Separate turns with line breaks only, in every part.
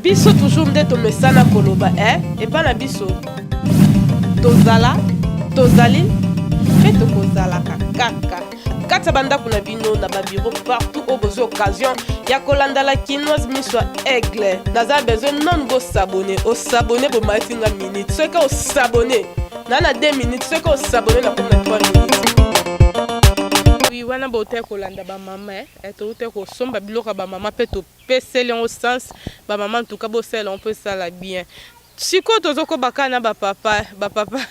Biso toujours nde tomesana koloba eh epa na biso tozala, tozali mpe tokozalaka kaka kati ya bandako na bino, na babiro, partout oyo bozwi occasion ya kolanda La Kinoise Miso ya Aigle. Naza besoin nanu bos'abonner. Os'abonner, bomalisi nga minute. Soki os'abonner na 2 minutes, soki os'abonner na komi na 3 minutes. Oui, wana botaki kolanda bamama, eh, touti kosomba biloko ya bamama mpe topeseli yango sens. Bamama, en tout cas, bosalela yango mpo esala bien. Sikoyo tozokoba kaka na bapapa. Bapapa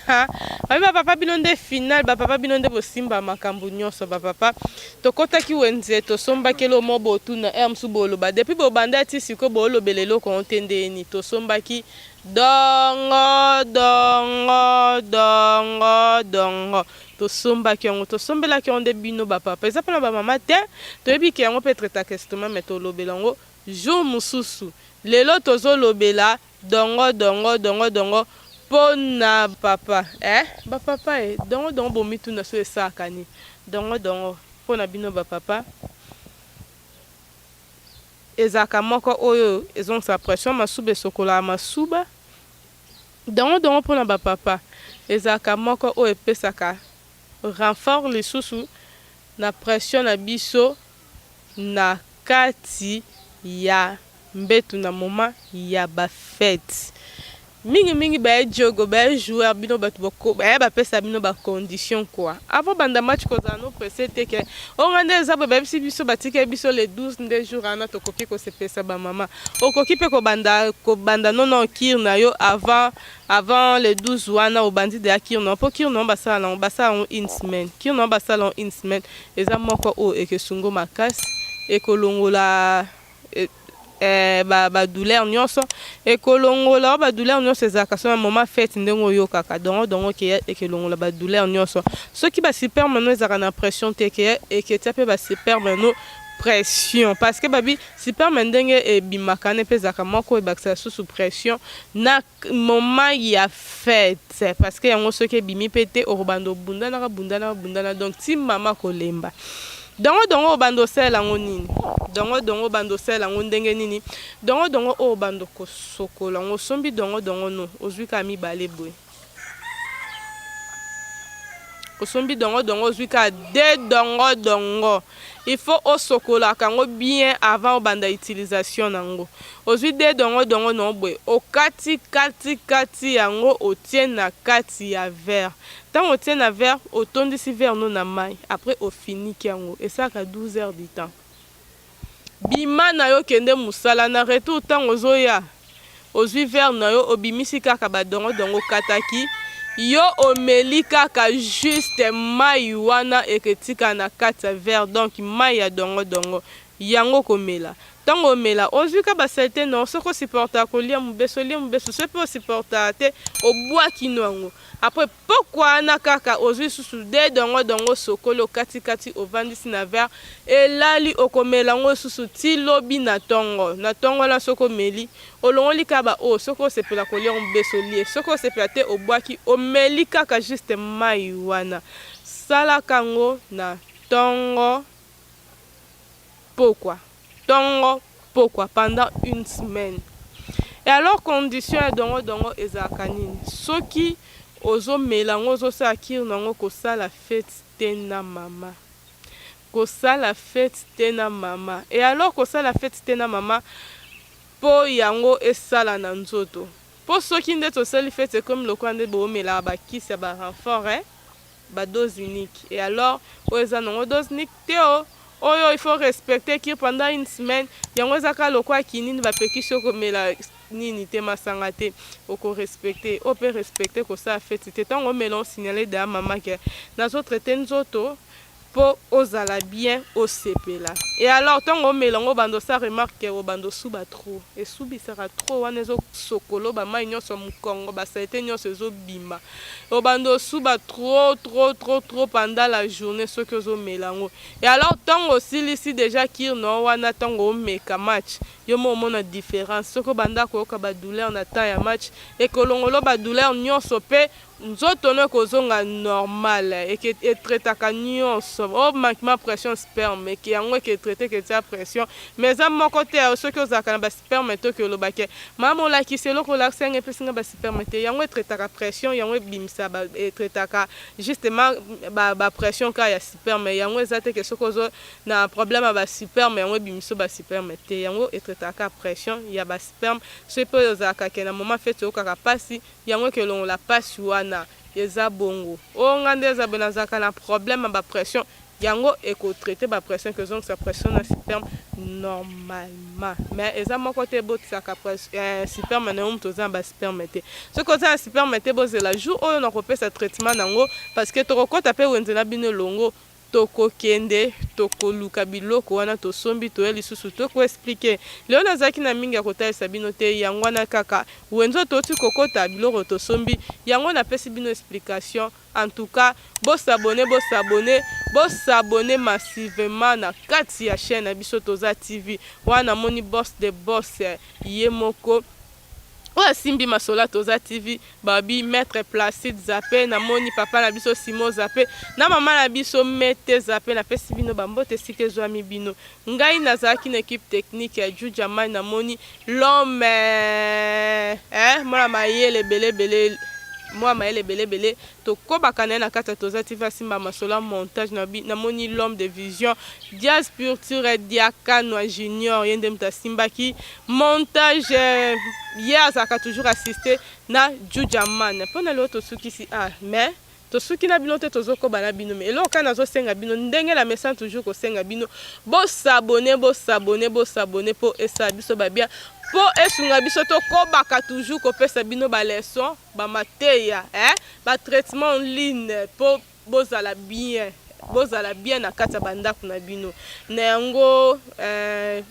babi, bapapa bino nde final, bapapa bino nde bosimba makambo nyonso. Bapapa, tokɔtaki wenze, tosombaki eloko moko. Botuna ere mosusu, boloba depuis bobanda ti sikoyo boolobela eloko yango te. Ndeni tosombaki dongo dongo dongo dongo, tosombaki yango, tosombelaki yango nde bino bapapa. Eza mpona bamama te. Toyebi ke yango mpe traitaka estomac, mais tolobela yango jour mosusu. Lelo tozolobela dongo dongo dongo dongo mpo na papa, eh? Bapapa, e dongo dongo, bomituna so esalaka nini. Dongo dongo mpo na bino bapapa ezalaka moko oyo ezongisa pression, masuba, esokolaka masuba. Dongo dongo mpona bapapa ezalaka moko oyo epesaka renfort lisusu na pression na biso na kati ya mbetu na moment ya bafêtes. Mingimingi baye jogo, baye joueur, bino bato baye bapesa bino bacondition quoi. Avant banda match, kozala no presse te ke onga nde eza boye. Bayebisi biso, batikeli biso le 12 nde jour wana tokoki kosepesa. Bamama, okoki mpe kobanda nono cure na yo avant le 12 wana. Obandi deya cure na yo, mpo cure na yo basala nango, basala yango une semaine. Cure na yo basala yango une semaine. Eza moko oyo ekesungo makasi, ekolongola badouleur nyonso, ekolongola oyo badouleur nyonso ezalaka so na moment fête ndenge oyokaka. Dongo dongo keya ekelongola badouleur nyonso. Soki basperme no ezalaka na pression te, keya eketia mpe basperme no pression, parce que babi sperme ndenge ebimaka wana mpe ezalaka moko ebakisa lisusu pression na moment ya fête, parce que yango soki ebimi mpe te, okobanda obundanaka, bundanaka, bundana, donc ti mama kolemba. Dongo dongo, obanda osalela yango nini? Dongo dongo, obanda osalela yango ndenge nini? Dongo dongo oyo, obanda kosokola yango. Osombi dongo dongo no, ozwi kaka mibale boye. Osombi dongo dongo, ozwi kaka de dongo dongo. Il faut osokolaka yango bien avant obanda utilisation nango. Ozwi de dongo dongo no boye, okati kati kati yango, otie na kati ya verre. Ntango otie na verre, otondisi verre no na mai, après ofiniki yango. Esalaka 12 heures du temps. Bima na yo, kende mosala. Na retour, ntango ozoya, ozwi verre na yo, obimisi kaka badongodongo okataki yo, omeli kaka juste mai wana eketika na kati ya verre. Donc mai ya dongodongo yango komela. Ntango omela, ozwi ka basaleté no. Soki osupportaka kolia mobesu, olia mobesu. Soki mpe osupportaka te, obwaki no yango. Après pokwa wana kaka, ozwi susu de dongo dongo, sokoli, okatikati, ovandisi na verre, elali. Okomela yango susu ti lobi na ntongo. Na ntongo wana, soki omeli, olongoli kaka baoyo. Soki osepela kolia mobesu, olie. Soki osepela te, obwaki, omeli kaka juste mai wana. Salaka yango na ntongo pokwa, ntongo pokwa pendant une semaine. Et alors, condition ya dongo dongo ezalaka nini? Soki ozomela yango, ozosala cure nango, kosala fête te na mama, kosala fête te na mama. Et alors, kosala fête te na mama mpo yango esala na nzoto, mpo soki nde tosali fête, ekomi lokola nde boomelaka bakisi ya barenfort, eh? Badose unique. Et alors, oyo eza nango dose unique te. O oyo il faut respecter cure pendant une semaine. Yango eza kaka lokola kinini, bapekisi yo komela nini te, masanga te. Okorespecter oyo mpe respecter kosala fête te. Ntango omela, osignale deya mama ke nazotraiter nzoto mpo ozala bien, osepela. Et alors, ntango omela yango, obanda osala remarque ke obanda osuba trop, esubisaka trop. Wana ezosokolo bamai nyonso ya mokongo, basaleté nyonso ezobima. Obanda osuba trop, trop, trop, trop pendant la journée soki ozomela yango. Et alors, ntango osilisi déjà cure no wana, ntango omeka match.
Yo moko omona difference soki obanda koyoka ba douleur na temps ya match ekolongolo ba douleur nionso pe nzoto no ekozonga normal eke e traitaka nionso o manquement pression sperme eke yango eke traite ke tia pression mais eza moko te soki ozalaka na ba sperme te oke oloba ke mama olakisi eloko olakisi nga epesi nga ba sperme te yango e traitaka pression yango ebimisa ba e traitaka justement ba ba pression kaka ya sperme yango eza te ke soki ozo na problème ya ba sperme yango ebimiso ba sperme te yango e traitaka kaka pression ya ba sperme soki pe ozalaka ke na moment feti oyokaka pasi yango eke longola pasi wana eza bongo oh nga nde eza boye nazalaka na problème ya ba pression yango eko traite ba pression eke zongisa pression na sperme normalement mais eza moko te ebotisaka sperme na yo mutu oza na ba sperme te soki oza na sperme te bozela jour oyo nakopesa traitement nango parce que tokokota pe wenze na bino elongo Tokokende, tokoluka biloko wana tosombi, toye lisusu to ko expliquer. Lelo nazalaki na mingi ya kotalisa bino te, yango wana kaka wenze oyo towuti kokota, biloko tosombi, yango napesi bino explication. En tout cas, bo s'abonner, bo s'abonner, bo s'abonner massivement na kati ya chaine na biso Toza TV. Wana namoni boss de boss ye moko. Oyo asimbi masolo ya Toza TV babi maitre Placide Zape na moni papa na biso Simon Zape na mama na biso Mete Zape na pesi bino ba mbote esika ezuami bino ngai nazalaki na equipe technique ya Juja Mayi na moni l'homme eh mwana mayele ebele ebele mwana mayele ebele ebele tokobaka na ye na kati ya Toza TV asimba masolo ya montage na bi na moni l'homme de vision Diaz Purture Diakanwa Junior ye nde moto asimbaki Montage ye azalaka toujours assiste na Juja man pona lelo tosukisi ah mais tosuki na bino te tozo koba na bino mais eloko kaka nazo senga bino ndenge na mesana toujours kosenga bino bo s'abonner bo s'abonner bo s'abonner po esala biso ba bien po esunga biso tokobaka toujours kopesa bino ba leçon ba mateya eh ba traitement en ligne po Bozala bien bozala bien na kati ya ba ndaku na bino na yango eh,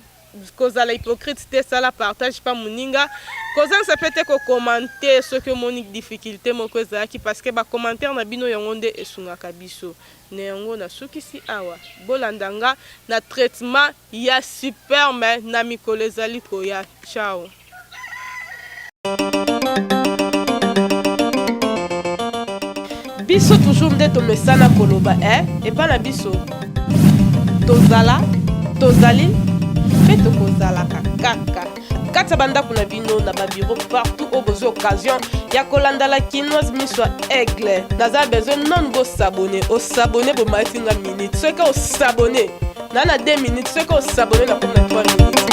kozala hypocrite te sala partage pa muninga kozangisa pe te ko commenter soki omoni difficulte moko ezalaki parce que ba commentaire na bino yango nde esungaka biso na yango nasukisi awa bolanda nga na traitement ya superme na mikolo ezali koya ciao.
Biso toujours nde tomesana koloba eh epa na biso tozala tozali mpe tokozalaka kaka kati ya bandako na bino na babiro partout oyo bozwi occasion ya kolanda la kinoise miso ya aigle naza besoin nanu bosabone osabone bomatisi nga minute soki osabone na na 2 minutes soki osabone na komi na 3 minutes.